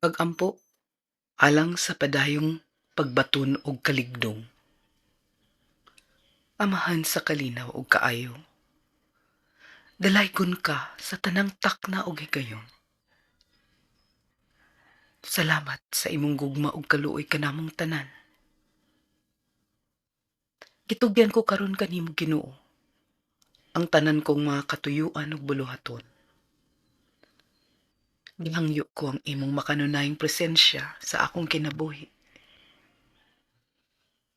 Pag-ampo alang sa padayong pagbaton og kaligdong. Amahan sa kalinaw ug kaayo. Dalaygon ka sa tanang takna ug higayon. Salamat sa imong gugma ug kaluoy kanamong tanan. Gitugyan ko karon kanimo, Ginoo, ang tanan kong mga katuyuan ug buluhaton. Gihangyo ko ang imong makanunayng presensya sa akong kinabuhi.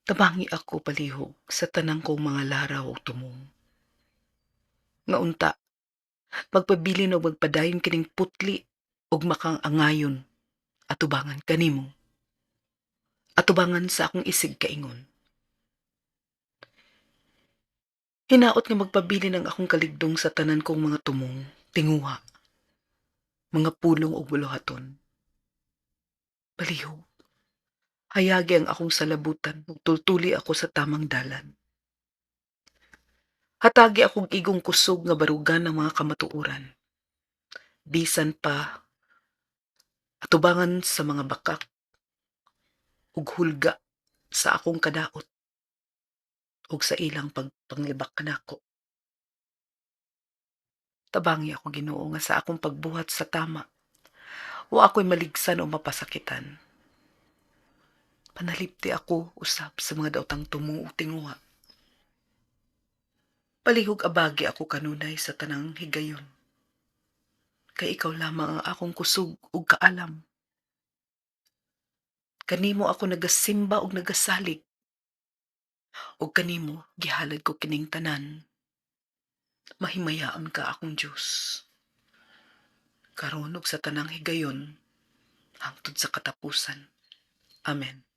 Tabangi ako palihog sa tanan kong mga laraw ug tumong. Nga unta, magpabilin og magpadayon kining putli ug makang-angayon atubangan kanimo. Atubangan sa akong isig kaingon. Hinaot nga magpabilin ang akong kaligdong sa tanan kong mga tumong, tinguha, mga pulong ug buluhaton. Palihog, hayagi ang akong salabutan ug tultuli ako sa tamang dalan. Hatagi akong igong kusog nga barugan ang mga kamatuoran. Bisan pa atubangan sa mga bakak ug hulga sa akong kadaot ug sa ilang pagpanglibak kanako. Tabangi ako, Ginoo, nga sa akong pagbuhat sa tama, wa ako'y maligsan o mapasakitan. Panalipti ako usab sa mga daotang tumong ug tinguha. Palihog abagi ako kanunay sa tanang higayon. Kay ikaw lamang ang akong kusog ug kaalam. Kanimo ako nagasimba ug nagasalig. Ug kanimo gihalad ko kining tanan. Mahimayaon ka, akong Dios. Karon ug sa tanang higayon hangtod sa katapusan. Amen.